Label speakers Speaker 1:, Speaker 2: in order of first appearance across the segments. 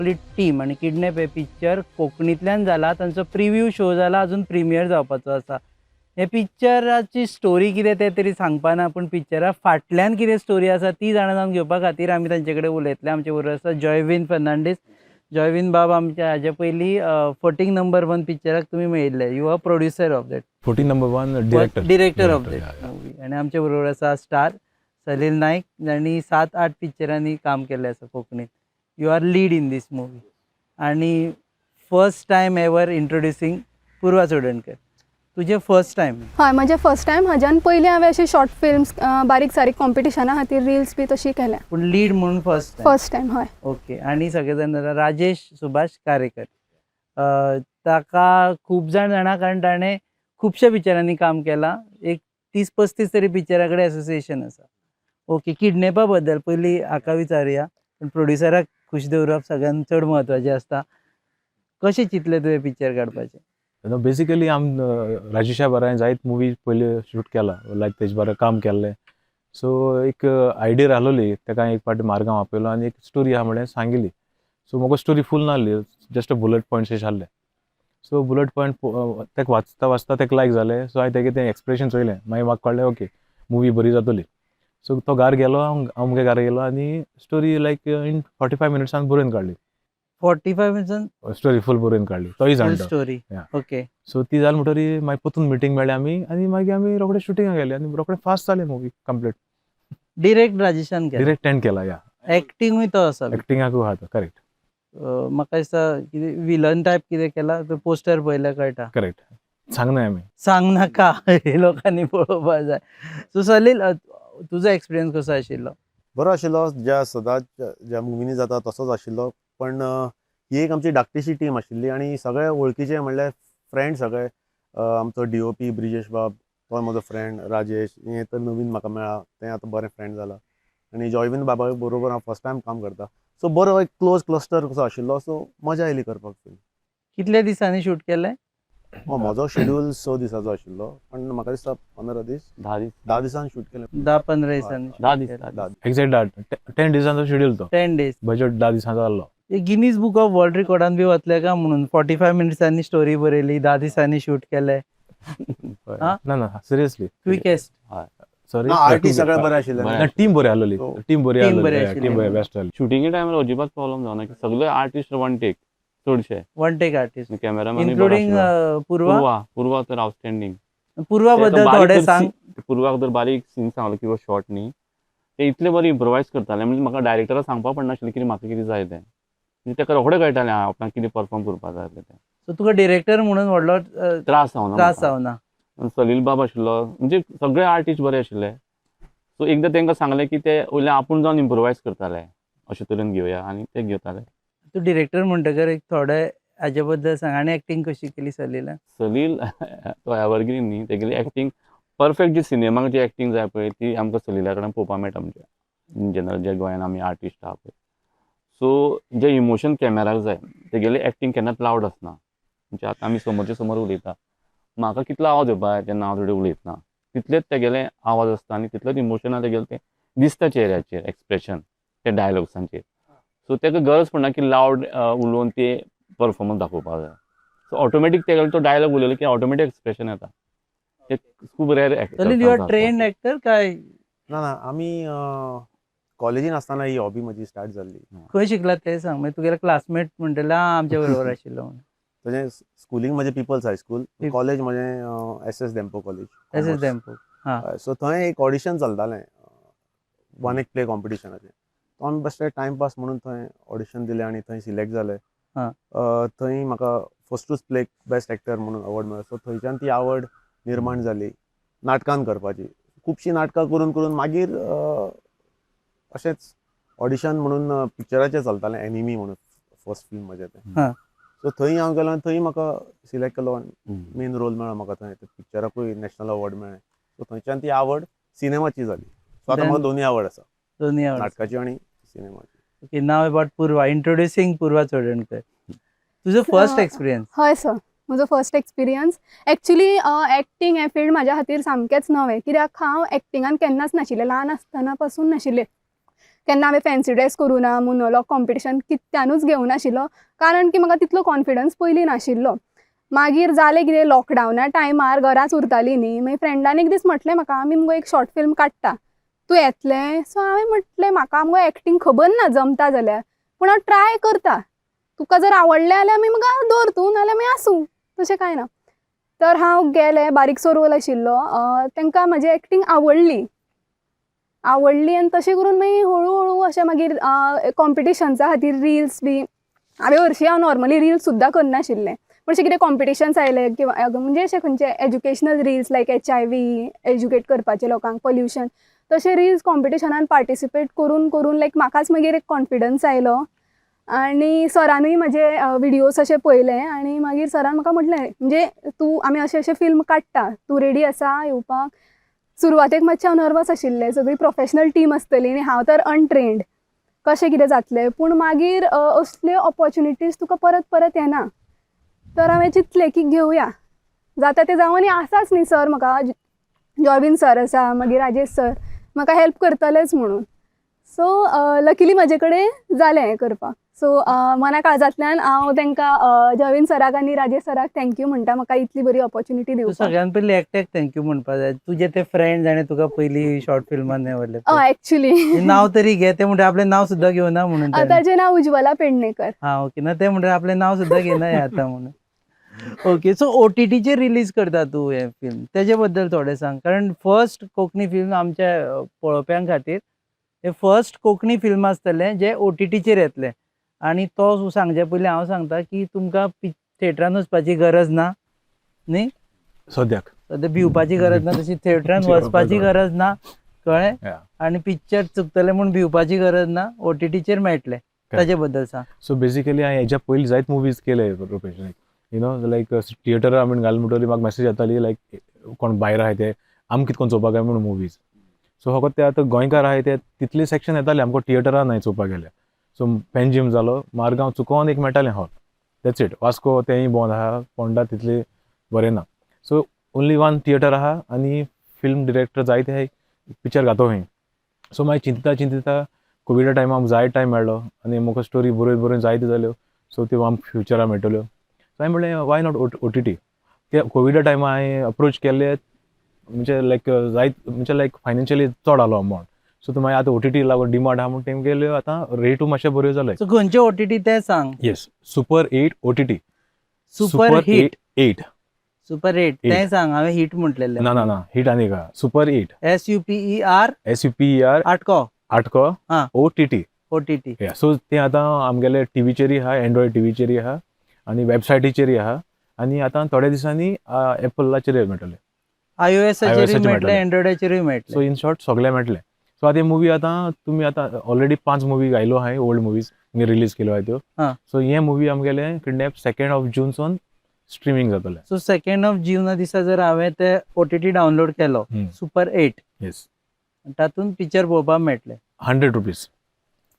Speaker 1: Complete team आनी kidnap हे picture कोंकणींतल्यान जाला. तांचो प्रिव्यू शो जाला, अजून प्रिमियर जावपाचो आसा. हे पिक्चराची स्टोरी कितें तें तरी सांगपा ना, पूण पिक्चरा फाटल्यान कितें स्टोरी आसा ती जाणा जावन घेवपा खातीर आमी तांचे कडेन उलयतले. आमचे बरोबर आसा जॉयवीन फर्नांडीस. जॉयवीन बाब, आमच्या हाजे पयलीं 14 नंबर 1 पिक्चराक तुमी मेळिल्ले. You are producer of that.
Speaker 2: 14 number 1 director.
Speaker 1: Director of that movie. आनी आमचे बरोबर आसा स्टार सलील नायक, जांणी 7-8 पिक्चरांनी काम केल्लें आसा कोंकणीत. You are lead in this movie आनी first time ever इंट्रोड्युसींग Purva Chodankar. तुजें फर्स्ट टायम?
Speaker 3: हय, म्हजें फर्स्ट टायम. हाज्यान पयलीं हांवें अशे शॉर्ट फिल्म्स, बारीक सारीक कॉम्पिटिशना खातीर रिल्स बी तशी केल्या.
Speaker 1: पूण लीड म्हणून फर्स्ट टायम?
Speaker 3: फर्स्ट टायम, हय.
Speaker 1: ओके. आनी सगळे जाण जाणा राजेश सुभाष कारेकर. ताका खूब जाण जाणा, कारण ताणें खुबश्या पिक्चरांनी काम केलां. एक 30-35 तरी पिक्चरा कडेन एसोसिएशन आसा. ओके, किडनॅपा बद्दल पयलीं हाका विचारुया, पूण प्रोड्युसराक खूश दवरप सगळ्यान चड म्हत्वाचें आसता. कशें चिंतलें तुवें पिक्चर काडपाचें?
Speaker 2: बेसिकली आम राजेशा बारा जायत मुवी पयली शूट केला, लायक तेजे बारा काम केल्लें. सो एक आयडिया रावलोली. ताका एक फावटी मारगांव आपयलो आनी एक स्टोरी आहा म्हणलें सांगिली. सो म्हाका स्टोरी फूल नासली, जस्ट बुलेट पॉयंट्स अशें आहले. सो बुलेट पॉयंट ताका वाचता वाचता ताका लायक जालें. सो हांवें तेगे तें एक्सप्रेशन चोयलें, मागीर म्हाका कळ्ळें, ओके, मुवी बरी जातली. सो तो घार गेलो, हांव हांव मुगे घारा गेलो आनी स्टोरी लायक इन 45 मिनट्सान बरोवन काडली.
Speaker 1: 45 मिनट्सान?
Speaker 2: स्टोरी फूल बरोवन काडली, तोय
Speaker 1: फूल
Speaker 2: जाणटा.
Speaker 1: स्टोरी? ओके.
Speaker 2: सो ती जाली म्हणटरी मागीर परतून मिटींग मेळ्ळी आमी आनी मागीर आमी रोखडे शुटिंगाक गेले आनी रोखडे फास्ट जालें मुवी कंप्लीट.
Speaker 1: डिरेक्ट राजेशान केला?
Speaker 2: डिरेक्ट एंड केला, या.
Speaker 1: एक्टिंगूय तो आसा?
Speaker 2: एक्टिंगाकूय आहा, करेक्ट.
Speaker 1: म्हाका दिसता कितें विलन टायप कितें केला, तो पोस्टर पळयल्यार कळटा.
Speaker 2: करेक्ट, सांगना आमी.
Speaker 1: सांग नाका, हे लोकांनी पळोवपाक जाय. सो सलील, तुजो एक्सपिरियन्स कसो आशिल्लो?
Speaker 4: बरो आशिल्लो. ज्या सदांच ज्या मुवींनी जाता तसोच आशिल्लो, पण ही एक आमची धाकटीशी टीम आशिल्ली आनी सगळे वळखीचे, म्हणल्यार फ्रेंड सगळे. आमचो डीओपी ब्रिजेश बाब, तो म्हजो फ्रेंड. राजेश हें तर नवीन म्हाका मेळ्ळा, तें आतां बरें फ्रेंड जाला आनी जॉयवीन बाबा बरोबर हांव फर्स्ट टायम काम करता. सो बरो एक क्लोज क्लस्टर कसो आशिल्लो, सो मजा आयली करपाक फिल्म.
Speaker 1: कितल्या दिसांनी शूट केलें?
Speaker 4: म्हजो शेड्यूल 6 दिसाचो आशिल्लो, पण म्हाका दिसता 15 दीस.
Speaker 5: 10 दीस.
Speaker 4: 10 दिसान शूट केलें.
Speaker 1: 10-15 दिसांनी?
Speaker 5: 10 दीस.
Speaker 4: 10.
Speaker 2: एक्झॅक्ट 10 दिसांचो शेड्यूल तो.
Speaker 1: 10 डेज.
Speaker 2: बजेट 10 दिसांचो जाल्लो.
Speaker 1: गिनीज बुक ऑफ वर्ल्ड रिकॉर्डान बी वतले का म्हणून 45 मिनट्सांनी स्टोरी बरयली, 10 दिसांनी शूट केले. हा?
Speaker 2: ना ना, सिरियसली.
Speaker 1: क्विकेस्ट.
Speaker 2: सॉरी.
Speaker 4: ना, आर्टिस्ट सगळे बरे आशिल्ले.
Speaker 5: बरे.
Speaker 2: टीम बरी आसलेली. टीम बरी
Speaker 1: Team
Speaker 2: आसलेली.
Speaker 1: बरी आशिल्ली.
Speaker 2: टीम बरी बेस्ट आसली.
Speaker 5: शुटिंगे टायमार अजिबात प्रॉब्लम जावना की सगळे आर्टिस्ट वन टेक चडशे.
Speaker 1: One take artist.
Speaker 5: Cameraman.
Speaker 1: Including Purva.
Speaker 5: Purva, Purva तर आउटस्टँडिंग.
Speaker 1: पूर्वा बद्दल थोडे सांग.
Speaker 5: पूर्वाक जर बारीक सीन सांगलो किंवा शॉर्ट न्ही, ते इतले बरे इम्प्रोवायज करताले, म्हणजे म्हाका डायरेक्टराक सांगपाक पडनाशिल्लें कितें म्हाका कितें जाय तें. म्हणजे ताका रोखडें कळटालें आपणाक कितें परफॉर्म करपाक जाय तें.
Speaker 1: सो तुका डिरेक्टर म्हणून व्हडलो
Speaker 5: त्रास जावना.
Speaker 1: त्रास
Speaker 5: म्हाका.
Speaker 1: जावना.
Speaker 5: आनी सलील बाब आशिल्लो, म्हणजे सगळे आर्टिस्ट बरे आशिल्ले. सो एकदां तांकां सांगलें की ते वयल्यान आपूण जावन इम्प्रोवायज करताले, अशे तरेन घेवया, आनी ते घेताले.
Speaker 1: तूं डिरेक्टर म्हणटकर एक थोडे हाजे बद्दल सांग आनी एक्टींग कशी केली सलीलान?
Speaker 5: सलील तो एवरग्रीन न्ही. तेगेली एक्टींग परफेक्ट. जी सिनेमाक जी एक्टींग जाय पळय, ती आमकां सलिला कडेन पळोवपाक मेळटा. म्हणजे इन जनरल जे गोंयान आमी आर्टिस्ट आहा पळय, सो जे इमोशन कॅमेराक जाय, तेगेली एक्टींग केन्नाच लावड आसना. म्हणजे आतां आमी समोरचे समोर उलयता, म्हाका कितलो आवाज येवपा जेन्ना हांव थोडे उलयतना, तितलेच तेगेले आवाज आसता आनी तितलेच इमोशनां तेगेले ते दिसता चेहऱ्याचेर, एक्सप्रेशन त्या डायलॉग्सांचेर. सो ताका गरज पडना की लावड उलोवन ते परफॉर्मन्स दाखोवपाक जाय. सो ऑटोमॅटीक तेगेलो तो डायलॉग उलयलो की ऑटोमॅटीक एक्सप्रेशन येता. ते खूब rare.
Speaker 1: Salil, you are trained actor काय?
Speaker 4: ना ना, आमी कॉलेजीन आसतना ही हॉबी म्हजी स्टार्ट जाल्ली.
Speaker 1: खंय शिकला तें सांग, मागीर तुगेले क्लासमेट म्हणटले आमच्या बरोबर आशिल्लो म्हणून.
Speaker 4: तशें स्कुलींग म्हजें पिपल्स हायस्कूल. कॉलेज म्हजें S S Dempo college.
Speaker 1: S S Dempo.
Speaker 4: So थंय एक ऑडिशन चलतालें, वन एक प्ले कॉम्पिटिशनाचें. तो आमी बेश्टे टायमपास म्हणून थंय ऑडिशन दिलें आनी थंय सिलेक्ट जाले. थंय म्हाका फर्स्टूच प्ले बेस्ट एक्टर म्हणून अवॉर्ड मेळ्ळो. सो थंयच्यान ती आवड निर्माण जाली नाटकान करपाची. खुबशीं नाटकां करून करून मागीर अशेंच ऑडिशन म्हणून पिक्चराचें चलतालें, एनिमी म्हणून फर्स्ट फिल्म म्हजें तें. सो थंय हांव गेलो आनी थंय म्हाका सिलेक्ट केलो, मेन रोल मेळ्ळो म्हाका थंय. पिक्चराकूय नॅशनल अवॉर्ड मेळ्ळें. सो थंयच्यान ती आवड सिनेमाची जाली. सो आतां म्हाका दोनूय आवड आसा.
Speaker 1: दोन्ही आवड.
Speaker 4: नाटकाची आनी सिनेमाची.
Speaker 1: Okay, now about Purva, introducing Purva Chodankar. तुझं फर्स्ट एक्सपिरियन्स?
Speaker 3: हय सर, म्हजो फर्स्ट एक्सपिरियन्स. एक्चुली एक्टींग हें फिल्ड म्हाज्या खातीर सामकेंच नवें, कित्याक हांव एक्टिंगान केन्नाच नाशिल्लें, ल्हान आसतना पासून नाशिल्लें. केन्ना हांवें फॅन्सी ड्रेस करूं ना, मोनोलॉग कॉम्पिटिशन कित्यानूच घेवं नाशिल्लो, कारण की म्हाका तितलो कॉन्फिडन्स पयलीं नाशिल्लो. मागीर जालें कितें, लॉकडावना टायमार घराच उरताली न्ही, मागीर फ्रेंडान एक दीस म्हटलें म्हाका, आमी मुगो एक शॉर्ट फिल्म काडटा, तूं येतलें? सो हांवें म्हटलें म्हाका मुगो एक्टींग खबर ना जमता जाल्यार, पूण हांव ट्राय करता, तुका जर आवडलें जाल्यार आमी मुगो दवर तूं, नाल्यार मागीर आसूं, तशें कांय ना. तर हांव गेलें, बारीकसो रोल आशिल्लो, तांकां म्हाजी एक्टींग आवडली आवडली आनी तशें करून मागीर हळू हळू अशें मागीर कॉम्पिटिशन्सा खातीर रिल्स बी, हांवें हरशीं हांव नॉर्मली रिल्स सुद्दां करनाशिल्लें, पूण अशें कितें कॉम्पिटिशन्स आयले किंवां म्हणजे अशें खंयचे educational reels like HIV educate करपाचें लोकांक, पॉल्युशन, तशें रिल्स कॉम्पिटिशनान पार्टिसिपेट करून करून लायक म्हाकाच मागीर एक कॉन्फिडन्स आयलो आनी सरानूय म्हजे विडियोज अशे पळयले आनी मागीर सरान म्हाका म्हटलें म्हणजे तूं, आमी अशें अशें फिल्म काडटा, तूं रेडी आसा येवपाक? सुरवातेक मातशें हांव नर्वस आशिल्लें, सगळी प्रोफेशनल टीम आसतली आनी हांव तर अनट्रेंड, कशें कितें जातलें, पूण मागीर असल्यो ऑपोर्चुनिटीज तुका परत परत येना, तर हांवें चिंतलें की घेवया, जाता तें जावं. आनी आसाच न्ही सर, म्हाका जॉबीन सर आसा, मागीर राजेश सर म्हाका हेल्प करतलेच म्हणून. सो लकिली म्हजे कडेन जालें हें करपाक. सो मना काळजांतल्यान हांव तांकां जॉबीन सराक आनी राजेश सराक thank you म्हणटा, म्हाका इतली बरी ऑपोर्चुनिटी
Speaker 1: तूं
Speaker 3: दिवपाक.
Speaker 1: सगळ्यान पयलीं एकट्याक thank you म्हणपा जाय, तुजे ते फ्रेंड जाणें तुका पयलीं शॉर्ट फिल्मान व्हरले.
Speaker 3: हय, एक्चुली
Speaker 1: नांव तरी घे, ते म्हणटा आपलें नांव सुद्दां घेवना म्हणून ताणें.
Speaker 3: ताजें नांव उज्वला पेडणेकर.
Speaker 1: हा ओके, ना ते म्हणटा आपलें नांव सुद्दां घेना हें आतां म्हणून. ओके, सो ओटीटीचेर रिलीज करता तूं हें फिल्म, तेजे बद्दल थोडें सांग, कारण फर्स्ट कोंकणी फिल्म आमच्या पळोवप्यां खातीर हें फर्स्ट कोंकणी फिल्म आसतलें जें ओटीटीचेर येतलें. आनी तो सांगचे पयलीं हांव सांगता की तुमकां थिएटरान वचपाची गरज ना न्ही,
Speaker 2: सद्याक
Speaker 1: सद्या भिवपाची गरज ना, तशी थिएटरान वचपाची गरज ना, कळ्ळें? आनी पिक्चर चुकतलें म्हूण भिवपाची गरज ना, ओटीटीचेर मेळटलें, ताजे बद्दल सांग.
Speaker 2: सो बेसिकली हांवें हेज्या पयलीं जायत मुवीज केले रुपेश, you know लायक थिएटरार आमी घाल म्हणटरी म्हाका मॅसेज येताली लायक कोण भायर आहाय ते आमकां कितकोन चोवपाक काय म्हणून मुवीज. सो फकत ते आतां गोंयकार आहाय ते तितले सेक्शन येताले आमकां थिएटरान नाय चोवपाक गेल्यार. सो पेंजीम जालो, मारगांव चुकोन एक मेळटालें हॉल, that's it. Vasco तेंय बंद आहा, पोंडा तितलें बरें ना. सो ओन्ली वन थिएटर आहा आनी फिल्म डिरेक्टर जायते आहाय पिक्चर घातो खंय. सो मागीर चिंतता चिंतता कोविडा टायमार जाय टायम मेळ्ळो आनी म्हाका स्टोरी बरोवन बरोवन जायत्यो जाल्यो. सो त्यो आमकां फ्युचराक मेळटल्यो. सो हांवें म्हणलें why not OTT. ते कोविडा टायमार हांवें अप्रोच केल्ले म्हणजे लायक जायत म्हणजे लायक फायनान्शियली चड आलो अमावंट. सो मागीर आतां ओटीटी लागून डिमांड आहा म्हूण तेमगेल्यो आतां रेटूय मातशे बऱ्यो जाले.
Speaker 1: सो खंयचे ओटीटी तें सांग.
Speaker 2: Yes, super 8 OTT.
Speaker 1: Super hit
Speaker 2: 8.
Speaker 1: Super 8 तें सांग, हांवें हिट म्हटलेलें.
Speaker 2: ना ना ना, हिट आनी का super 8.
Speaker 1: SUPER
Speaker 2: SUPER
Speaker 1: आटको
Speaker 2: आटको OTT.
Speaker 1: OTT.
Speaker 2: So तें आतां आमगेले टिवीचेरूय आहा, एन्ड्रॉयड टिवीचेरूय आहा आनी वेबसायटीचेरूय आहा आनी आतां थोड्या दिसांनी एपलाचेरूय मेळटलें.
Speaker 1: आयओएसाचेरूय मेळटलें, एन्ड्रॉयडाचेरूय मेळटलें.
Speaker 2: सो इन शॉर्ट सगळें मेळटलें. सो आतां मुवी आतां तुमी आतां ऑलरेडी 5 मुवी आयलो आहाय, ओल्ड मुवीज रिलीज केल्यो आहाय त्यो. सो हे मुवी आमगेले किडनॅप 2 जूनसून स्ट्रिमींग जातलें.
Speaker 1: सो 2 जूना दिसा जर हांवें ते ओटीटी डावनलोड केलो सुपर 8,
Speaker 2: येस,
Speaker 1: तातूंत पिक्चर पळोवपाक मेळटलें.
Speaker 2: 100 रुपीज.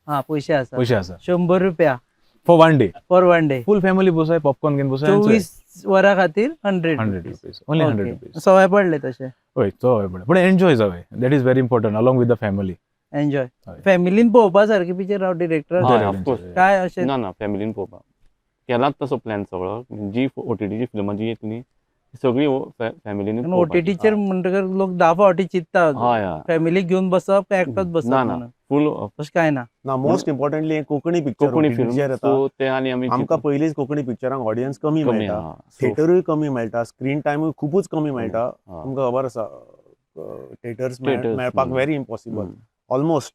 Speaker 1: हा, पयशे आसा,
Speaker 2: पयशे आसा.
Speaker 1: 100 रुपया
Speaker 2: for 1 day.
Speaker 1: For 1 day.
Speaker 2: Full family बसाय, पॉपकॉर्न घेवन बसाय.
Speaker 1: 24 वरां खातीर 100
Speaker 2: 100 रुपीज, ओनली 100 रुपीज.
Speaker 1: सवाय पडले तशें.
Speaker 2: हय, सवाय पडले, पूण एन्जॉय जावय, that is very important along with the family.
Speaker 1: Enjoy फॅमिलीन पळोवपा सारकें पिक्चर हांव डिरेक्टर काय अशें
Speaker 5: ना ना, फॅमिलीन पळोवपाक केलाच तसो प्लॅन सगळो. जी ओटीटीची फिल्मां जी येतली न्ही सगळी फॅमिलीन.
Speaker 1: ओटीटीचेर म्हणटकर लोक 10 फावटी चिंतता, फॅमिलीक घेवन बसप काय एकटोच बसप?
Speaker 5: ना ना, फूल
Speaker 1: तशें काय ना.
Speaker 4: ना, most importantly Konkani picture
Speaker 5: Konkani film
Speaker 4: येता.
Speaker 5: ते आनी आमी
Speaker 4: आमकां पयलींच कोंकणी पिक्चरांक ऑडियन्स कमी मेळटा, थिएटरूय कमी मेळटा, स्क्रीन टायमूय खुबूच कमी मेळटा. तुमकां खबर आसा थिएटर्स मेळपाक व्हेरी इम्पॉसिबल ऑलमोस्ट.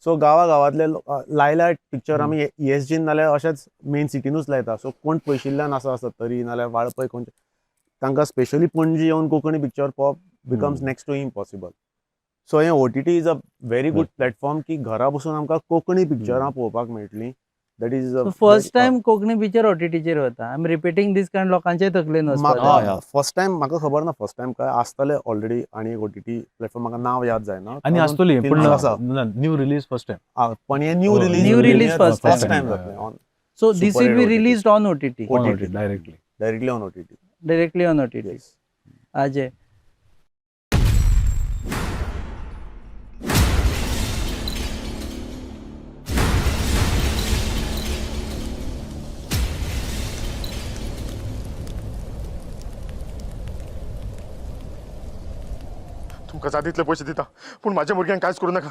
Speaker 4: सो गांवा गांवांतले लायल्या पिक्चर आमी ESG नाल्यार अशेंच मेन सिटीनूच लायता. सो कोण पयशिल्ल्यान आसा आसत तरी नाल्यार वाळपय कोण, तांकां स्पेशली पणजी येवन कोंकणी पिक्चर पळोवप becomes next to impossible. So हें OTT is a very good platform की घरा बसून आमकां कोंकणी पिक्चरां पळोवपाक मेळटलीं. That is
Speaker 1: first time Konkani picture ओटीटीचेर वता. I am repeating दीस कारण लोकांचे तकलेन वचपाक.
Speaker 4: फर्स्ट टायम म्हाका खबर ना फर्स्ट टायम काय आसतले ऑलरेडी आनी एक ओटीटी प्लॅटफॉर्म, म्हाका नांव याद जायना.
Speaker 2: आनी आसतली, पूण न्यू रिलीज फर्स्ट टायम.
Speaker 4: पण हे न्यू रिलीज फर्स्ट टायम जातलें.
Speaker 1: So this will be released on OTT
Speaker 2: directly.
Speaker 4: Directly on OTT.
Speaker 1: Directly on OTT. Ajay.
Speaker 6: तुमकां जाय तितले पयशे दिता, पूण म्हाज्या भुरग्यांक कांयच करूं नाका.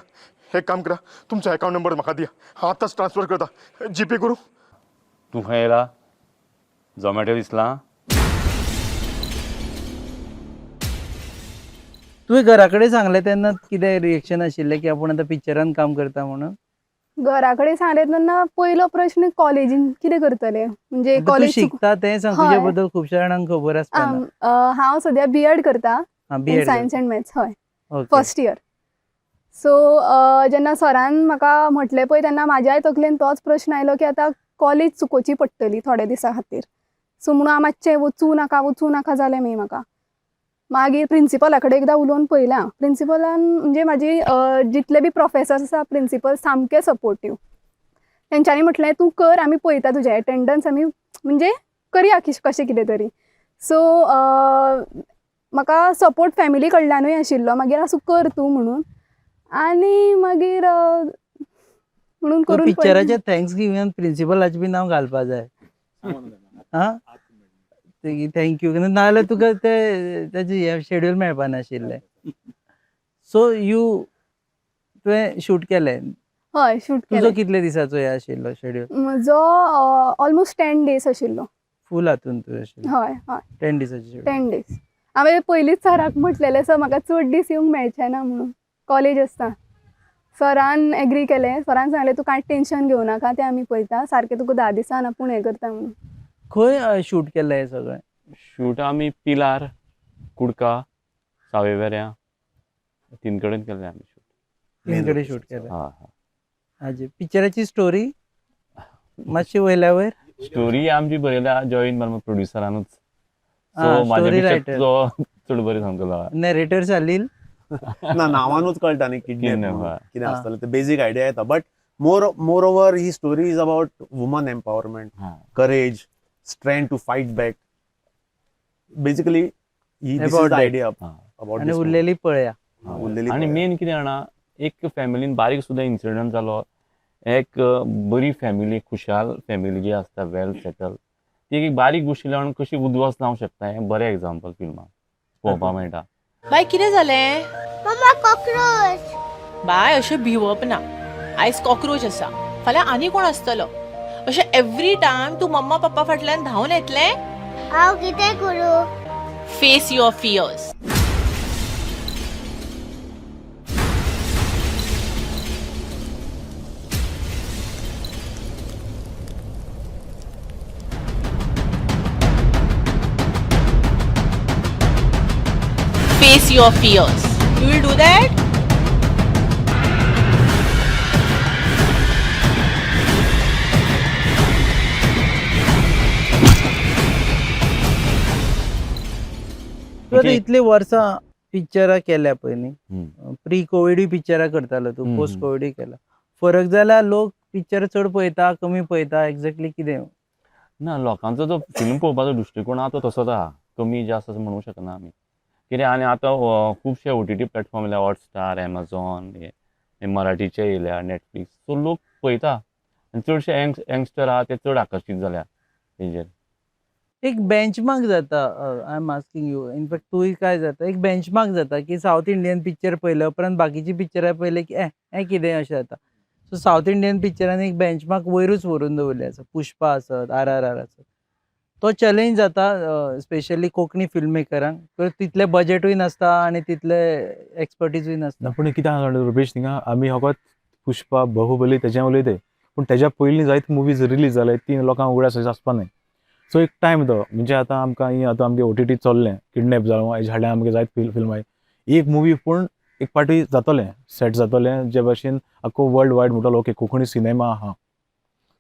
Speaker 6: एक काम करा, तुमचो अकावंट नंबर म्हाका दिया, हांव आतांच ट्रान्सफर करता. जीपे करूं?
Speaker 5: तूं खंय येयला? झोमॅटो दिसला?
Speaker 1: तुवें घरा कडेन सांगलें तेन्ना कितें रिएक्शन आशिल्लें की आपूण आतां पिक्चरान काम करता म्हणून?
Speaker 3: घरा कडेन सांगलें तेन्ना पयलो प्रश्न कॉलेजीन कितें करतलें, म्हणजे
Speaker 1: तूं
Speaker 3: कॉलेज
Speaker 1: शिकता तें सांग,
Speaker 3: हय.
Speaker 1: तुजे बद्दल खुबश्या जाणांक खबर आसपा ना.
Speaker 3: हांव सद्या बी एड करता
Speaker 1: B Ed
Speaker 3: science and maths. हय,
Speaker 1: ओके.
Speaker 3: First year. सो जेन्ना सरान म्हाका म्हटलें पळय तेन्ना म्हाज्याय तकलेन तोच प्रश्न आयलो की आतां कॉलेज चुकोवची पडटली थोड्या दिसां खातीर. सो म्हणून हांव मातशें वचूं नाका वचूं नाका जालें मागीर म्हाका. मागीर प्रिंसिपला कडेन एकदां उलोवन पळयलां. प्रिंसिपलान म्हणजे म्हाजी जितले बी प्रोफेसर्स आसा प्रिंसिपल सामके सपोर्टीव. तेंच्यांनी म्हटलें तूं कर, आमी पळयता तुजें एटेंडन्स, आमी म्हणजे करया कशें कितें तरी. सो म्हाका सपोर्ट फॅमिली कडल्यानूय आशिल्लो, मागीर आसूं कर तूं म्हणून. आनी मागीर म्हणून करून
Speaker 1: पिक्चराच्या thanks गिविंगान प्रिंसिपलाचें बी नांव घालपा जाय. आं, thank you. नाजाल्यार तुका ते तेजें हें शेड्यूल मेळपा नाशिल्लें. सो you तुवें शूट केलें?
Speaker 3: हय, शूट
Speaker 1: तुजो
Speaker 3: केलें.
Speaker 1: कितले दिसाचो हें आशिल्लो शेड्यूल?
Speaker 3: म्हजो ऑलमोस्ट 10 डेज आशिल्लो.
Speaker 1: फूल हातून तूं आशिल्लो?
Speaker 3: हय हय.
Speaker 1: 10 दिसाचें शेड्यूल.
Speaker 3: 10 डेज. हांवें पयलींच सराक म्हटलेलें, सर म्हाका चड दीस येवंक मेळचें ना म्हणून, कॉलेज आसता. सरान एग्री केलें. सरान सांगलें तूं कांयच टेंशन घेवं नाका, तें आमी पळयता, सारकें तुका 10 दिसान आपूण हें करता म्हणून.
Speaker 1: खंय शूट केलें हें सगळें?
Speaker 5: शूट आमी पिलार, कुडका, सावयवेऱ्यां, 3 कडेन केल्लें आमी शूट.
Speaker 1: 3 कडेन शूट केलें.
Speaker 5: हय हय.
Speaker 1: हाजी पिक्चराची स्टोरी मातशी वयल्या वयर?
Speaker 5: स्टोरी आमची बरयल्या जॉईन वर्मा प्रोड्युसरानूच.
Speaker 1: आं,
Speaker 5: सो म्हाज्या
Speaker 1: स्टोरी
Speaker 5: पेक्षा
Speaker 1: रायटर.
Speaker 5: तो चड बरें सांगतलो.
Speaker 1: नॅरेटर सालील?
Speaker 4: ना, नांवानूच कळटा न्ही किडनॅप
Speaker 5: Kidnap,
Speaker 4: म्हणून
Speaker 5: हय.
Speaker 4: कितें आसतलें तें, बेजीक आयडिया येता. But more over he story is about woman empowerment, courage, strength to fight back. Basically he this is
Speaker 1: About
Speaker 4: the
Speaker 1: that.
Speaker 4: Idea about.
Speaker 1: आनी उरलेली पळया.
Speaker 4: उरलेली
Speaker 5: आनी मेन कितें जाणा, एक फॅमिलीन बारीक सुद्दां इन्सिडंट जालो, एक बरी फॅमिली, खुशाल फॅमिली जी आसता, वेल सेटल, ती एक बारीक गोश्टी लागून कशी उद्वास जावंक शकता हें बरें एग्जाम्पल फिल्मान पळोवपाक मेळटा.
Speaker 7: बाय कितें जालें?
Speaker 8: मम्मा कॉकरोच.
Speaker 7: बाय अशें भिवप ना, आयज कॉकरोच आसा, फाल्यां आनी कोण आसतलो. अशें एवरी टायम तूं मम्मा पप्पा फाटल्यान धांवन येतलें?
Speaker 8: हांव कितें करूं?
Speaker 7: Face your fears. Face your fears. You will do that?
Speaker 1: तूं आतां इतलीं वर्सां पिक्चरां केल्या पळय न्ही, प्री कोविडूय पिक्चरां करतालो तूं, पोस्ट कोविडूय केला, फरक जाल्यार लोक पिक्चर चड पळयता कमी पळयता, एक्झॅक्टली कितें?
Speaker 5: ना, लोकांचो जो फिल्म पळोवपाचो दृश्टिकोण आहा तो तसोच आहा, कमी जास्त अशें म्हणूंक शकना आमी. कित्याक आनी आतां खुबशे OTT platform येयल्या, हॉटस्टार, एमेझॉन, हे मराठीचे येयल्या, नेटफ्लिक्स. सो लोक पळयता आनी चडशे यंगस्टर आहा ते चड आकर्शीत जाल्या तेजेर.
Speaker 1: एक बेंचमार्क जाता, I am asking you, in fact तूंय काय जाता, एक बेंचमार्क जाता की सावथ इंडियन पिक्चर पळयल्या उपरांत बाकीची पिक्चरां पळयले की हें कितें अशें जाता. सो सावथ इंडियन पिक्चरान एक बेंचमार्क वयरूच व्हरून दवरलें आसा, पुष्पा आसत, RRR आसत, तो चॅलेंज जाता स्पेशली कोंकणी फिल्म मेकरांक, तितलें बजेटूय नासता आनी तितले एक्सपर्टीजूय नासता.
Speaker 2: ना, पूण कितें आहा जाणा रुपेश, थिंगा आमी फकत पुष्पा, बाहुबली तेजें उलयताय, पूण तेज्या पयलीं जायते मुवीज रिलीज जाले ती लोकांक उगडास आसपा न्हय. सो एक टायम तो म्हणजे आतां आमकां ही आतां आमगे OTT चल्लें, किडनॅप जावं हेज्या फाटल्यान आमगे जायत फिल्मां, एक मुवी पूण एक पाटी जातलें, सेट जातलें, जे भाशेन आख्खो वर्ल्ड वायड म्हणटलो ओके कोंकणी सिनेमा आहा.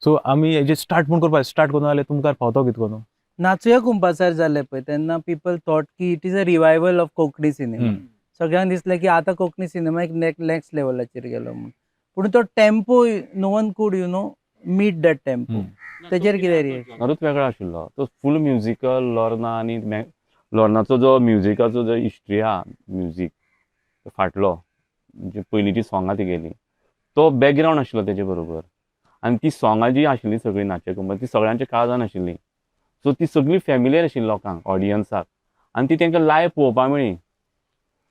Speaker 2: सो आमी हेजे स्टार्ट म्हूण करपा, स्टार्ट करना जाल्यार तुमकां पावतो कितें करून.
Speaker 1: नाचुया कुंपासार जालें पळय तेन्ना पिपल थॉट की it is a revival of Konkani cinema. सगळ्यांक दिसलें की आतां कोंकणी सिनेमा एक नेक्स्ट लेवलाचेर गेलो म्हूण, पूण तो tempo no one could you know meet that tempo. तेजेर कितें रिएक्शन?
Speaker 5: नरूच वेगळो आशिल्लो तो, फूल म्युजिकल लोर्ना. आनी लोर्नाचो जो म्युजिकाचो जो हिस्ट्री आहा, म्युजीक फाटलो म्हणजे पयलींची सोंगां तिगेलीं, तो बॅकग्रावंड आशिल्लो तेजे बरोबर. आनी ती सोंगां जी आशिल्लीं सगळीं नाचे कुंपार, ती सगळ्यांच्या काळजान आशिल्ली. सो ती सगळी फॅमिलियर आशिल्ली लोकांक, ऑडियन्साक, आनी ती तांकां लायव पळोवपाक मेळ्ळी.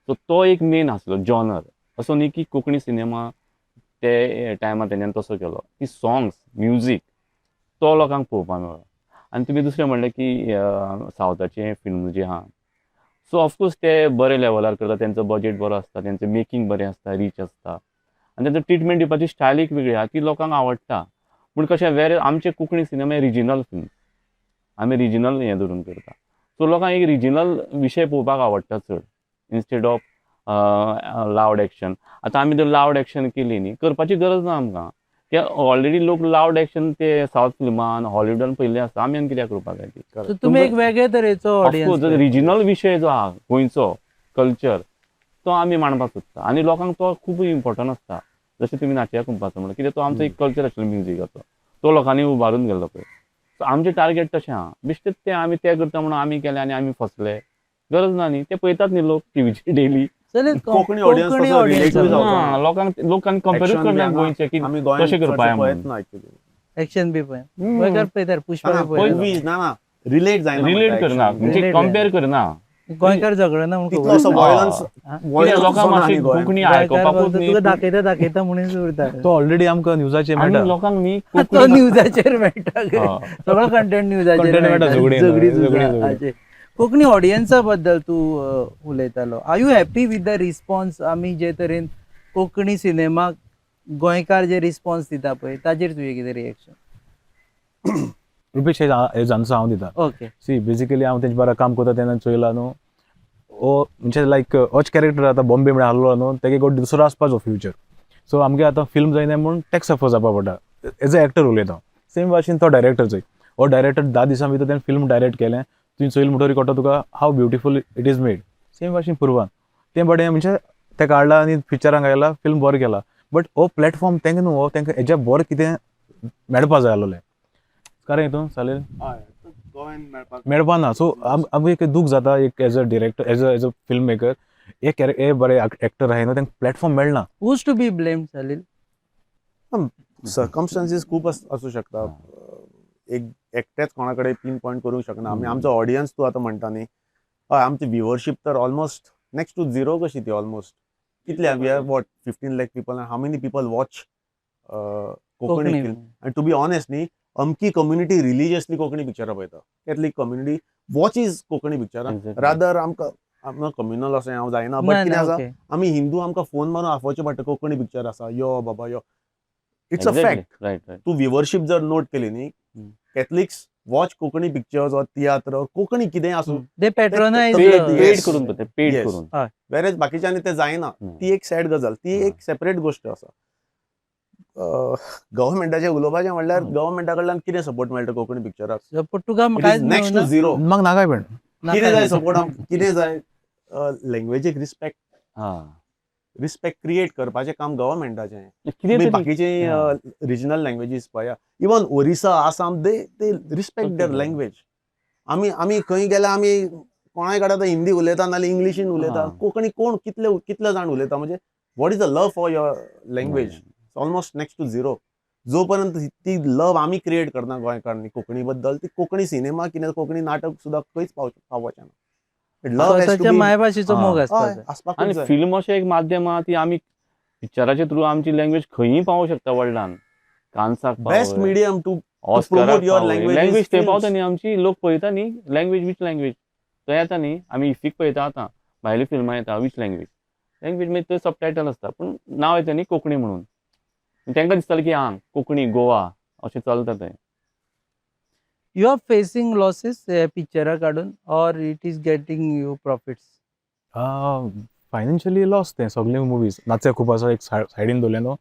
Speaker 5: सो तो एक मेन आसलो जॉनर. असो न्ही की कोंकणी सिनेमा ते टायमार तेंच्यांनी तसो केलो की सॉंग्स, म्युजीक तो लोकांक पळोवपाक मेळ्ळो. आनी तुमी दुसरें म्हणलें की सावथाचें फिल्म जें आहा, सो ऑफकोर्स ते बरे लेवलार करता, तेंचो बजेट बरो आसता, तेंचें मेकिंग बरें आसता, रीच आसता आनी तेंचो ट्रिटमेंट दिवपाची स्टायल एक वेगळी आहा, ती लोकांक आवडटा. पूण कशें वेर आमचे कोंकणी सिनेमा हे रिजिनल फिल्म, आमी रिजिनल हें धरून करता. सो लोकांक एक रिजिनल विशय पळोवपाक आवडटा चड, इन्स्टेड ऑफ लावड एक्शन. आतां आमी जर लावड एक्शन केली न्ही, करपाची गरज ना आमकां, ते ऑलरेडी लोक लावड एक्शन ते सावथ फिल्मान हॉलिवूडान पयल्ले आसता, आमी आनी कित्याक करपाक जाय ती.
Speaker 1: सो तुमी एक वेगळे तरेचो
Speaker 5: ऑफकोर्स
Speaker 1: ऑडियन्स.
Speaker 5: रिजिनल विशय जो आहा गोंयचो कल्चर तो आमी मांडपाक सोदता आनी लोकांक तो खूब इम्पॉर्टंट आसता. जशें तुमी नाचया कुंपाचो म्हणलें, कित्याक तो आमचो एक कल्चर आशिल्लो म्युजिकाचो, तो लोकांनी उबारून गेल्लो पळय. सो आमचें टार्गेट तशें आहा, बेश्टेच तें आमी तें करता म्हणून आमी केलें आनी आमी फसले, गरज ना न्ही. ते पळयतात न्ही लोक टिवीचेर डेली.
Speaker 4: कोंकणी audience तसो relate
Speaker 5: ना,
Speaker 4: जावचो.
Speaker 5: लोकांक कंपेरूच
Speaker 4: Action
Speaker 5: करना
Speaker 4: बी हांगा
Speaker 5: गोंयचें की
Speaker 4: आमी गोंयांत
Speaker 5: कशें करपाक
Speaker 4: चडशें
Speaker 5: म्हणून.
Speaker 4: पळयत ना एक्चुअली.
Speaker 1: एक्शन बी पळय, गोंयकार पळयतात, पुष्पा बी पळयतात.
Speaker 4: मुवीज ना ना रिलेट जायना,
Speaker 5: रिलेट करना म्हणजे
Speaker 1: Relate
Speaker 5: compare करना.
Speaker 1: गोंयकार झगडना म्हणून
Speaker 4: तितलो
Speaker 1: खबर
Speaker 4: असो
Speaker 1: ना.
Speaker 4: व्हायलन्स
Speaker 1: हा.
Speaker 5: कित्याक लोकांक मातशी कोंकणी
Speaker 1: गोंयकार
Speaker 5: आयकुपाकूच
Speaker 1: फक्त
Speaker 5: न्ही
Speaker 1: तुका दाखयता दाखयता म्हणून उरता.
Speaker 2: तो ऑलरेडी आमकां न्यूजाचेर
Speaker 5: आनी
Speaker 2: मेळटा.
Speaker 5: लोकांक न्ही
Speaker 1: तो
Speaker 5: कोंकणी
Speaker 1: न्यूजाचेर मेळटा,
Speaker 5: हा.
Speaker 1: सगळो कंटेंट न्यूजाचेर
Speaker 2: Content मेळटा,
Speaker 1: मेळटा.
Speaker 2: झगडीं,
Speaker 1: झगडीं
Speaker 2: झगडीं,
Speaker 1: सुद्दां.
Speaker 2: झगडीं.
Speaker 1: हाचेर. कोंकणी ऑडियन्सा बद्दल तूं उलयतालो, are you happy with the response? आमी जे तरेन कोंकणी सिनेमाक गोंयकार जे रिस्पॉन्स दिता पळय, ताजेर तुजें कितें रिएक्शन?
Speaker 2: रुपेश, हे जाणचो हांव दिता.
Speaker 1: ओके.
Speaker 2: सी, बेसिकली हांव तेजे बारा काम करता तेन्ना चोयला न्हू, हो म्हणजे लायक होच कॅरेक्टर आतां बॉम्बे म्हळ्यार आहलो न्हू, तेगे गोट दुसरो आसपाचो फ्युचर. सो आमगे आतां फिल्म जायना म्हूण टॅक्स सफर जावपा पडटा. एज अ एक्टर उलयता हांव, सेम भाशेन तो डायरेक्टर चोय, हो डायरेक्टर 10 दिसां भितर तेणें फिल्म डायरेक्ट केलें, तुवें चोयल म्हणटकीर कळटा तुका how beautiful it is made. Same भाशेन पुर्वान तें बरें म्हणजे तेका हाडला आनी पिक्चरांक आयला, फिल्म बरें केला. बट हो प्लॅटफॉर्म तेंका न्हू, हो तेंका हेज्या बरें कितें मेळपा जाय आसलें, कारण हितून चालेल मेळपा ना. सो आमकां एक दूख जाता, एक as a director, as a film maker, एक हे बरे एक्टर आहाय न्हू, तांकां प्लॅटफॉर्म मेळना.
Speaker 1: Who's to be blame, Salil?
Speaker 4: Circumstances खूब आसूं शकता, एक एकटेच कोणा कडेन पीन पॉयंट करूंक शकना आमी. आमचो ऑडियन्स तूं आतां म्हणटा न्ही, हय, आमची व्युवरशीप तर ऑलमोस्ट नेक्स्ट टू झिरो कशी ती ऑलमोस्ट. कितले we have what 15 lakh people, how many people watch Konkani film? आनी टू बी ऑनेस्ट न्ही, अमकी कम्युनिटी रिलीजियसली कोंकणी पिक्चरां पळयता, कॅथलीक कम्युनिटी वॉचीज कोंकणी पिक्चरां. रादर आमकां आमकां कम्युनल अशें हांव जायना, बट कितें आसा, आमी हिंदू आमकां फोन मारून आफोवचें पडटा, कोंकणी पिक्चर आसा, यो बाबा यो. It's a fact.
Speaker 5: Right right
Speaker 4: तूं व्युवरशीप जर नोट केली न्ही, Catholics watch Konkani pictures or तियात्र, कोंकणी कितेंय आसूं,
Speaker 1: दे पॅट्रोनायज.
Speaker 5: पेड करून पळय, पेड करून.
Speaker 4: वेरेज बाकीच्यांनी तें जायना. ती एक सॅड गजाल, ती एक सेपरेट गोश्ट आसा. गव्हर्मेंटाचें उलोवपाचें म्हणल्यार गव्हर्मेंटा कडल्यान कितें सपोर्ट मेळटा कोंकणी पिक्चराक?
Speaker 1: सपोर्ट तुका कांयच
Speaker 4: नेक्स्ट टू झिरो.
Speaker 2: म्हाका नाका पण
Speaker 4: कितें जाय सपोर्ट? कितें जाय? लँग्वेजीक रिस्पेक्ट, रिस्पेक्ट क्रिएट करपाचें काम गव्हर्मेंटाचें.
Speaker 5: कितें
Speaker 4: बाकीचे रिजनल लँग्वेजीस पळया, even Orissa, Assam, they they respect their language. आमी आमी खंय गेल्यार आमी कोणाय कडेन आतां हिंदी उलयता नाल्यार इंग्लिशीन उलयता. कोंकणी कोण कितले कितले जाण उलयता? म्हणजे what is the love for your language? Almost next to zero. जो पर्यंत ती लव आमी क्रिएट करना गोंयकारांनी कोंकणी बद्दल, ती कोंकणी सिनेमा कितें कोंकणी नाटक सुद्दां खंयच पावपाचें ना.
Speaker 1: स्वताच्या मायभाशेचो मोग आसपाक.
Speaker 5: आनी फिल्म अशें एक माध्यम आहा ती आमी पिक्चराचे थ्रू आमची लँग्वेज खंयी पावोंक शकता वर्ल्डान. कान्साक,
Speaker 4: best medium to promote your language.
Speaker 5: Language थंय पावता न्ही आमची, लोक पळयता न्ही लँग्वेज, which language थंय येता न्ही. आमी इफीक पळयता आतां, भायली फिल्मां येता, which language language मागीर थंय सबटायटल आसता पूण नांव येता न्ही कोंकणी म्हणून, तांकां दिसतालें की आं कोंकणी गोवा अशें चलता थंय.
Speaker 1: You are facing losses पिक्चरा काडून or it is getting you profits?
Speaker 2: Financially loss तें सगळे मुवीज नाचे खूब आसा एक सायडीन दवरलें न्हू,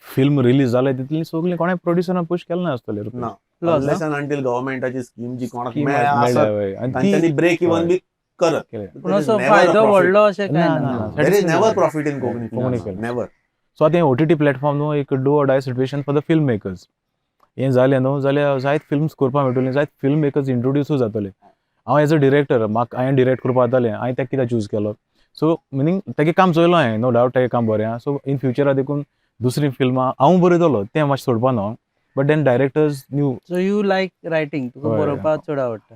Speaker 2: फिल्म रिलीज जाले तितली सगळीं कोणें प्रोड्युसरान पुश केलें ना आसतलें.
Speaker 4: ना, अनलेस एंड अनटील गव्हर्मेंटाची स्कीम जी कोणाक मेळ्ळ्या आसत, तांच्यांनी ब्रेक इवन बी करत.
Speaker 1: पूण असो फायदो व्हडलो अशें कांय ना.
Speaker 4: There is never profit in Konkani film, never.
Speaker 2: So आतां ओटीटी प्लॅटफॉर्म न्हू एक do or die situation for the film makers. हें जालें न्हू जाल्यार जायत फिल्म्स करपाक मेळटली, जायत फिल्म मेकर्स इंट्रोड्यूसूय जातले. हांव एज अ डिरेक्टर, म्हाका हांवें डिरेक्ट करपाक जातालें, हांवें ताका कित्याक चूज केलो? सो मिनींग तेगे काम चोयलो हांवें, नो डावट तेगें काम बरें आहा. सो इन फ्युचरा देखून दुसरी फिल्मां हांव बरयतलो, तें मातशें सोडपा ना, but then directors new.
Speaker 1: So you like writing, तुका बरोवपाक चड आवडटा?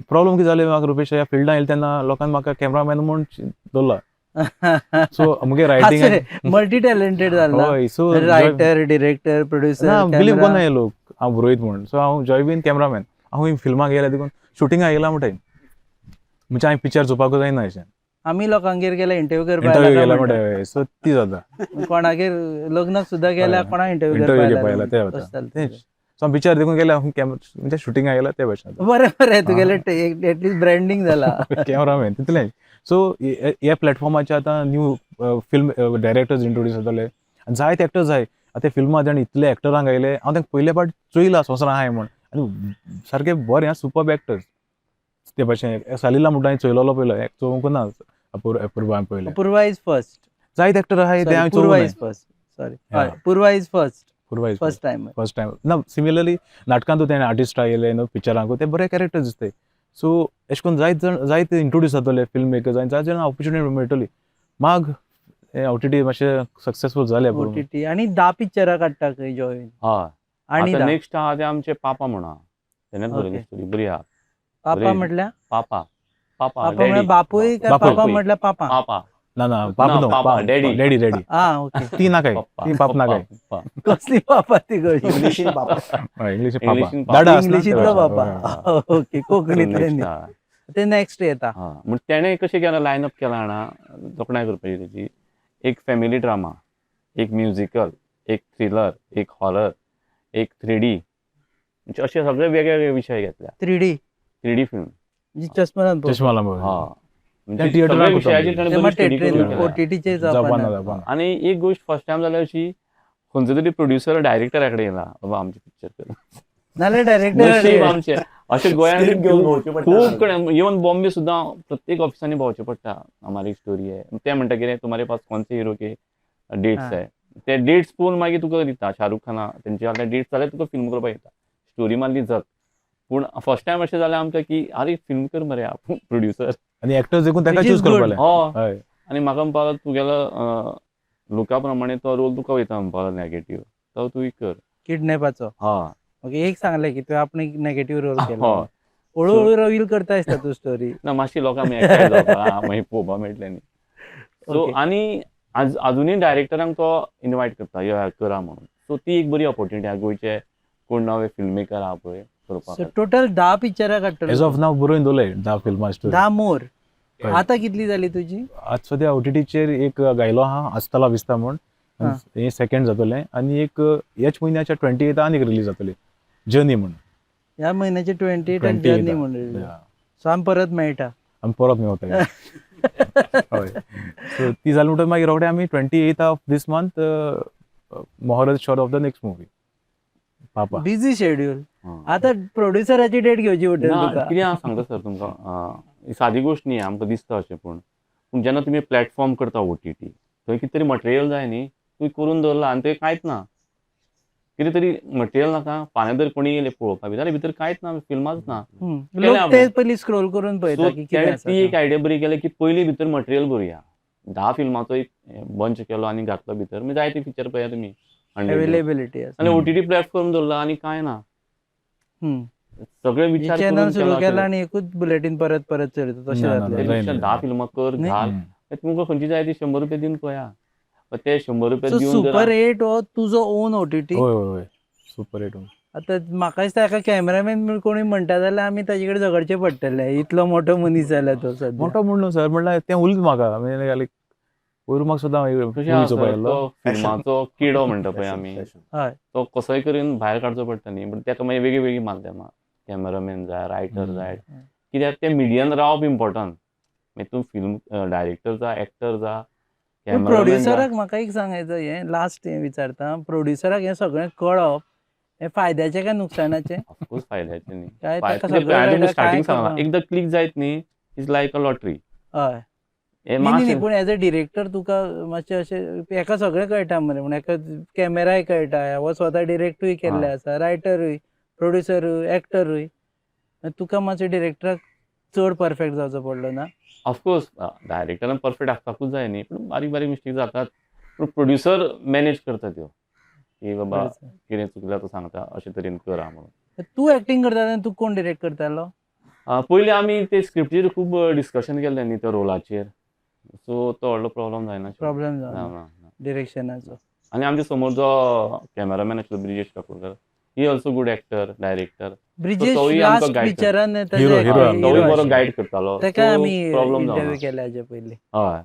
Speaker 2: प्रॉब्लम कितें जालें म्हाका रुपेश, ह्या फिल्डान येयलें तेन्ना लोकांनी म्हाका कॅमरामॅन म्हूण दवरला. सो मुगे रायटींग
Speaker 1: मल्टी टॅलेंटेड जाला.
Speaker 2: हय, सो
Speaker 1: रायटर, डिरेक्टर, प्रोड्युसर.
Speaker 2: ना, बिलीव कोन्ना हे लोक हांव पुरोहीत म्हूण. सो हांव जॉयबीन कॅमरामॅन, हांव फिल्माक गेल्या देखून शुटिंगाक येयला म्हणटाय, म्हणजे हांवें पिक्चर चोवपाकूच जायना अशें.
Speaker 1: आमी लोकांगेर गेल्या इंटरव्यू करपाक.
Speaker 2: इंटरव्यू गेला म्हणटाय, सो ती जाता.
Speaker 1: कोणागेर लग्नाक सुद्दां गेल्या, कोणाक इंटरव्यू
Speaker 2: इंटरव्यू
Speaker 1: करपाक
Speaker 2: घेवपाक ते वता तेंच. सो हांव पिक्चर देखून गेल्या, म्हणजे शुटिंगाक गेला ते भशेन.
Speaker 1: बरें बरें, तुगेलें एटलीस्ट ब्रँडींग जाला.
Speaker 2: कॅमरामॅन तितलें. सो ह्या प्लॅटफॉर्माचेर आतां न्यू फिल्म डायरेक्टर्स इंट्रोड्यूस जातले आनी जायते एक्टर्स जाय. आतां फिल्मां जाण इतले एक्टरांक आयले, हांव तांकां पयले पाट चोयला संवसारां आहाय म्हूण, आनी सारके बरे आं, सुपर्ब एक्टर्स. ते भशेन सालिला म्हणटा हांवें चोयलोलो पयलो, चोवंक ना अपूर्वा हांवें पयलें.
Speaker 1: Apurva is first.
Speaker 2: जायते एक्टर आहाय ते हांवें
Speaker 1: पूर्वा
Speaker 2: चोवंक
Speaker 1: is first, sorry, Purva is first.
Speaker 2: Purva is
Speaker 1: first time.
Speaker 2: First time ना. सिमिलरली नाटकांतूय ते आर्टिस्ट आयले न्हू, पिक्चरांकूय ते बरे कॅरेक्टर्स दिसताय. सो एशें करून जायत जाण जायते इंट्रोड्यूस जातले फिल्म मेकर्स आनी जायते जाणां ऑपॉर्च्युनिटी मेळटली. माग हे ओटीटी मातशें सक्सेसफूल जालें.
Speaker 1: ओटीटी आनी 10 पिक्चरां काडटा खंय जॉयन.
Speaker 5: हय.
Speaker 1: आनी
Speaker 5: आतां नेक्स्ट आहा ते आमचे पापा म्हूण आहा, तेणेच बरयली स्टोरी, बरी आहा.
Speaker 1: पापा म्हटल्यार?
Speaker 5: पापा, पापा.
Speaker 1: पापा म्हळ्यार बापूय काय पापा म्हटल्यार पापा?
Speaker 5: पापा.
Speaker 2: ना ना, पाप न्हू,
Speaker 5: पापा डॅडी.
Speaker 2: Daddy daddy.
Speaker 1: आं, ओके.
Speaker 2: ती ना काय, ती पाप ना काय.
Speaker 1: कसली पापा ती कशी?
Speaker 4: इंग्लिशीन पापा.
Speaker 2: इंग्लिश पापा, दादा.
Speaker 1: इंग्लिशींतलो पापा, ओके. कोंकणीतले ते नेक्स्ट येता.
Speaker 5: म्हण तेणें कशें केलां, लायन अप केलां जाणा, तोखणाय करपाची तेजी. एक फॅमिली ड्रामा, एक म्युजिकल, एक थ्रिलर, एक हॉरर, एक 3D, म्हणजे अशे सगळे वेगळे वेगळे विशय घेतल्या.
Speaker 1: 3D?
Speaker 5: 3D film.
Speaker 1: चष्मा लावन.
Speaker 2: चष्मा लावन.
Speaker 5: हा, म्हणजे सगळ्या विशयाचेर ताणें बरी स्टडी करून केल्या.
Speaker 1: ओटीटीचेर
Speaker 2: जावपाना.
Speaker 5: आनी एक गोश्ट फर्स्ट टायम जाल्या अशी, खंयचो तरी प्रोड्युसर डायरेक्टरा कडेन येयला, बाबा आमचें पिक्चर कर.
Speaker 1: नाल्यार डायरेक्टर
Speaker 5: आमचें अशें गोंयांत खूब कडेन, इवन बॉम्बे सुद्दां प्रत्येक ऑफिसांनी भोंवचें पडटा. हमारी एक स्टोरी है, ते म्हणटा कितें, तुम्हारे पास कौन से हिरो के डेट्स है, ते डेट्स पळोवन मागीर तुका दिता. शाहरुख खाना तेंचे जाल्यार डेट्स जाल्यार तुका फिल्म करपाक येता. स्टोरी मारली जग. पूण फर्स्ट टायम अशें जालें आमकां की आरे फिल्म कर मरे आपूण प्रोड्युसर.
Speaker 2: आनी एक्टर्स देखून ताका चूज करपाक.
Speaker 5: हय, आनी म्हाका म्हणपाक लागलो तुगेलो लुका प्रमाणे तो रोल तुका वयता, म्हणपाक लागलो नेगेटीव, तो तूं कर.
Speaker 1: किडनॅपाचो.
Speaker 5: हय.
Speaker 1: ओके, एक सांगलें की तुवें आपणे नेगेटीव रोल केलो, हळू हळू रिवील करता दिसता तूं स्टोरी.
Speaker 5: ना, मातशी लोकांक एक्सायट जावपा, मागीर पळोवपाक मेळटलें न्ही. सो आनी आजुनूय डायरेक्टरांक तो इनवायट करता, यो करा म्हणून. सो ती एक बरी ऑपॉर्च्युनिटी आहा, गोंयचे कोण नवे फिल्म मेकर आहा पळय करपाक.
Speaker 1: टोटल 10 पिक्चरां काडटले.
Speaker 2: एज ऑफ नाव बरोवन दवरले 10 फिल्मां स्टोरी.
Speaker 1: 10 मोर. आतां कितली जाली तुजी?
Speaker 2: आतां सद्या ओटीटीचेर एक गायलो आहा, आसतला विस्ता म्हूण, हें सेकंड जातलें. आनी एक ह्याच म्हयन्याच्या 28 आनी एक रिलीज जातली, जर्नी म्हूण.
Speaker 1: ह्या म्हयन्याचे 28 जर्नी म्हूण रिलीज. सो आमी परत मेळटा.
Speaker 2: आमी परत मेळटा. हय, सो ती जाली म्हणटकच मागीर रोखडे आमी 28 ऑफ these month मुहूर्त shot of the next movie Papa.
Speaker 1: Busy schedule. आतां प्रोड्युसराची डेट घेवची पडटली तुका.
Speaker 5: कितें हांव सांगता सर तुमकां, सादी गोश्ट न्ही, आमकां दिसता अशें, पूण पूण जेन्ना तुमी प्लॅटफॉर्म करता ओटीटी, थंय कितें तरी मटेरियल जाय न्ही, तुवें करून दवरलां आनी थंय कांयच ना, कितें तरी मटेरियल नाका. फाल्यां जर कोणी येयले पळोवपाक बी जाल्यार भितर कांयच ना, फिल्मांच ना.
Speaker 1: लोक ते पयलीं स्क्रोल करून पळयता की कितें.
Speaker 5: ती एक आयडिया बरी केली की पयलीं भितर मटेरियल भरुया, 10 फिल्माचो एक बंच केलो आनी घातलो भितर, मागीर जायते पिक्चर पळया तुमी
Speaker 1: अवेलेबिलिटी.
Speaker 5: आनी ओटीटी प्लॅटफॉर्म दवरला आनी कांय ना, सगळे विचार
Speaker 1: चॅनल सुरू केला आनी एकूच बुलेटीन परत परत चलता तशें जातलें.
Speaker 5: 10 फिल्मां कर घाल, तुमकां खंयची जाय ती 100 रुपया दिवन पळया. ते 100 रुपया दिवन
Speaker 1: सुपर 8 हो तुजो ओन ओटीटी.
Speaker 2: हय हय, सुपर 8.
Speaker 1: आतां म्हाका दिसता एका कॅमेरामॅन कोणी म्हणटा जाल्यार आमी ताजे कडेन झगडचें पडटलें, इतलो मोठो मनीस जाल्यार तो सद्या.
Speaker 2: मोठो म्हण न्हू सर, म्हणल्यार तें उलयता म्हाका, म्हणजे पयर म्हाका सुद्दां
Speaker 5: फिल्माचो किडो म्हणटा पळय आमी, तो कसोय करून भायर काडचो पडटा न्ही. पण ताका मागीर वेगळी वेगळी माध्यमां, कॅमेरामॅन जाय, रायटर जाय, कित्याक ते मिडियन रावप इम्पॉर्टंट. मागीर तूं फिल्म डायरेक्टर जा, एक्टर जा.
Speaker 1: प्रोड्युसराक म्हाका एक सांगायचं, हें लास्ट हें विचारता, प्रोड्युसराक हें सगळें कळप हें फायद्याचें काय नुकसानाचें?
Speaker 5: ऑफकोर्स फायद्याचें न्ही. स्टार्टींग सांगला, एकदां क्लिक जायत न्ही, it's like a lottery.
Speaker 1: हय, न्ही, पूण एज अ डिरेक्टर तुका मातशें अशें एका सगळें कळटा मरे, म्हण एका कॅमेराय कळटा, हो स्वता डिरेक्टूय केल्लें आसा, रायटरूय, प्रोड्युसरूय, एक्टरूय, तुका मातशें डिरेक्टराक चड परफेक्ट जावचो पडलो ना?
Speaker 5: ऑफकोर्स डायरेक्टरान परफेक्ट आसपाकूच जाय न्ही, पूण बारीक बारीक मिस्टेक जातात, पूण प्रोड्युसर मॅनेज करता त्यो, की बाबा कितें चुकल्यार तो सांगता अशे तरेन करा म्हणून.
Speaker 1: तूं एक्टींग करता तेन्ना तुका कोण डिरेक्ट करतालो?
Speaker 5: पयलीं आमी ते स्क्रिप्टीचेर खूब डिस्कशन केल्लें न्ही, त्या रोलाचेर. सो तो व्हडलो प्रॉब्लम जायना.
Speaker 1: प्रॉब्लम
Speaker 5: ना
Speaker 1: जावना
Speaker 5: ना ना.
Speaker 1: डिरेक्शनाचो.
Speaker 5: आनी आमच्या समोर जो कॅमेरामॅन आशिल्लो Brijesh Kakodkar, he also good actor, director.
Speaker 1: Brijesh
Speaker 5: तोय आमकां
Speaker 1: लास्ट
Speaker 5: guide करता.
Speaker 1: पिक्चरान
Speaker 2: Hero, hero आमचो.
Speaker 5: तोवूय बरो गायड करतालो.
Speaker 1: ताका आमी
Speaker 5: प्रॉब्लम
Speaker 1: इंटरव्यू
Speaker 5: जावना.
Speaker 1: केला हाजे पयलीं.
Speaker 5: हय,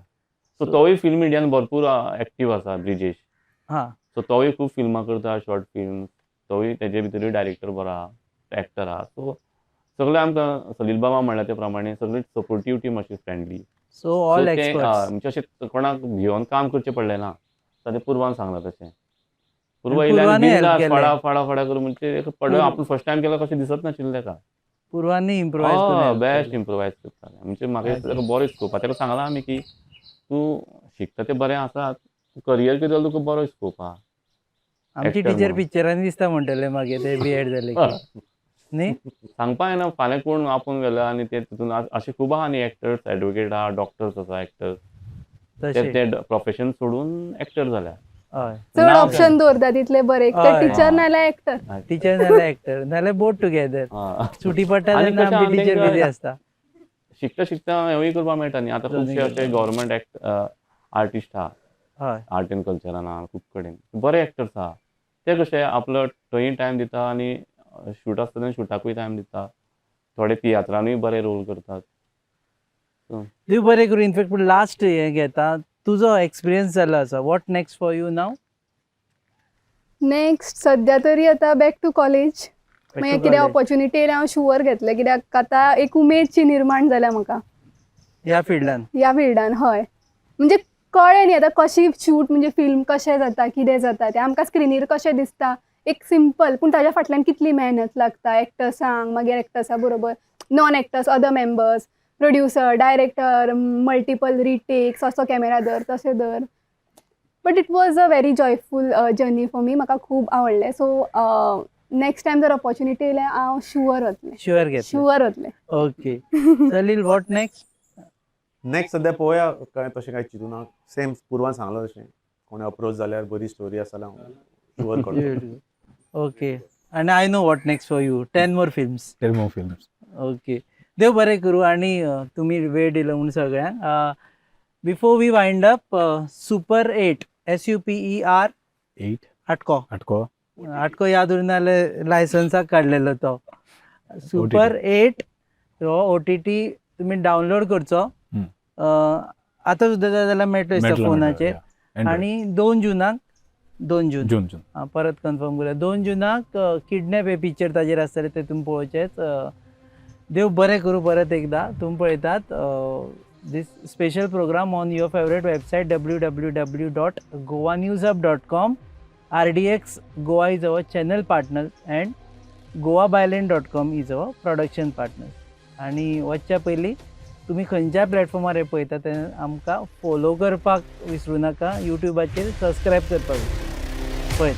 Speaker 5: सो तोवूय फिल्म इंडियान भरपूर एक्टीव आसा ब्रिजेश. सो तोवूय खूब फिल्मां करता, शॉर्ट फिल्म. तोवूय तेजे भितरूय डायरेक्टर बरो आहा, एक्टर आहा. सो सगळे आमकां सलील बाबा म्हणल्या ते प्रमाणे सगळी सपोर्टीव टीम अशी, फ्रेंडली.
Speaker 1: So all experts.
Speaker 5: म्हणजे अशें कोणाक भियोन काम करचें पडलें ना. ताणें पुर्वान सांगलां तशें, पूर्व
Speaker 1: आनी
Speaker 5: येयलें आनी
Speaker 1: पुर्वानूय help
Speaker 5: बिंदास
Speaker 1: केलें.
Speaker 5: फाडा फाडा फाडा करून, म्हणजे पडलो आपूण फर्स्ट टायम केलो कशें दिसत नाशिल्लें ताका.
Speaker 1: पुर्वांनी इम्प्रोवायज करून help
Speaker 5: best
Speaker 1: केलें.
Speaker 5: इम्प्रोवायज करतालें. म्हणजे म्हाका दिसता ताका बरो स्कोप आहा. ताका सांगलां आमी की तूं शिकता तें बरें आसा, करियर केलें जाल्यार तुका बरो स्कोप आहा.
Speaker 1: आमची
Speaker 5: actor
Speaker 1: teacher
Speaker 5: म्हणून.
Speaker 1: पिक्चरांनी दिसता म्हणटले मागीर ते बी एड जाले की, न्ही?
Speaker 5: सांगपा येना फाल्यां कोण आपोवन व्हेला आनी ते तितून अशें खूब आहा न्ही एक्टर्स, एडवोकेट आहा, डॉक्टर्स आसा एक्टर्स, ते
Speaker 1: तशें
Speaker 5: ते प्रोफेशन सोडून एक्टर जाल्या.
Speaker 3: चड
Speaker 5: नांव
Speaker 3: ऑप्शन दवरता तितले बरे, एक तर टिचर नाल्यार एक्टर.
Speaker 1: टिचर नाल्यार एक्टर नाल्यार बोथ टुगेदर. सुटी पडटा
Speaker 5: आनी
Speaker 1: तेन्ना
Speaker 5: कशें
Speaker 1: आमची टिचर
Speaker 5: आमी
Speaker 1: बिजी आसता.
Speaker 5: शिकता शिकता हेंवूय करपाक मेळटा न्ही. आतां
Speaker 1: दोनूय
Speaker 5: खुबशे अशे
Speaker 1: करपाक.
Speaker 5: गव्हर्मेंट एक्ट आर्टिस्ट आहा, आर्ट एंड कल्चरान आहा, खूब कडेन बरे एक्टर्स आहा. ते कशे आपलो थंय टायम दिता आनी शूट आसता तेन्ना शुटाकूय टायम दिता. थोडे तियात्रानूय बरे रोल करतात.
Speaker 1: देव बरें करूं. इनफॅक्ट पूण लास्ट हें घेता, तुजो एक्सपिरियन्स जालो आसा, what next for you now?
Speaker 3: Next सद्या तरी आतां बॅक टू कॉलेज. मागीर कितें ऑपॉर्च्युनिटी येयल्यार हांव शुवर घेतलें, कित्याक आतां एक उमेदशी निर्माण जाल्या म्हाका
Speaker 1: ह्या फिल्डान.
Speaker 3: ह्या फिल्डान. हय, म्हणजे कळ्ळें न्ही आतां कशी शूट, म्हणजे फिल्म कशें जाता, कितें जाता तें आमकां स्क्रिनीर कशें दिसता एक सिंपल, पूण ताज्या फाटल्यान कितली मेहनत लागता एक्टर्सांक, मागीर एक्टर्सा बरोबर non actors, other members, producer, director, multiple retakes, असो कॅमेरा धर, तशें धर. But it was a very joyful journey for me. म्हाका खूब आवडलें. सो नेक्स्ट टायम जर ऑपॉर्च्युनिटी येयल्यार हांव शुवर वतलें.
Speaker 1: शुअर घेतलें.
Speaker 3: शुवर वतलें.
Speaker 1: Okay, Salil, what next?
Speaker 4: Next सद्या पळोवया, काय तशें काय चिंतूना. सेम पुर्वान सांगलां तशें, कोणें अप्रोच जाल्यार बरी स्टोरी आसा जाल्यार हांव शुवर करतलो.
Speaker 1: ओके, आनी I know what next for you, 10 more films.
Speaker 2: 10 more films.
Speaker 1: Okay, देव बरें करूं. आनी तुमी वेळ दिलो म्हूण सगळ्यांक. Before we wind up, Super 8, SUPER
Speaker 2: 8.
Speaker 1: आटको.
Speaker 2: आटको.
Speaker 1: आटको याद उरना जाल्यार लायसन्साक काडलेलो तो. सुपर 8 हो ओटीटी तुमी डावनलोड करचो. आतां सुद्दां जाय जाल्यार मेळटलो दिसता
Speaker 2: मेळटलो,
Speaker 1: फोनाचेर.
Speaker 2: Yeah. Android.
Speaker 1: आनी 2 जुनाक, 2 जून,
Speaker 2: जून, जून.
Speaker 1: आं, परत कन्फर्म करुया, 2 जुनाक किडनॅप हे पिक्चर ताजेर आसतलें, तें तुमी पळोवचेंच. देव बरें करूं. परत एकदां तुमी पळयतात this special program on your favourite website www.goanewshub.com. RDX Goa is our channel partner and goabyline.com is our production partner. आनी वचच्या पयलीं तुमी खंयच्या प्लॅटफॉर्मार हे पळयता ते आमकां फोलो करपाक विसरूं नाका, युट्यूबाचेर सबस्क्रायब करपाक पळयत.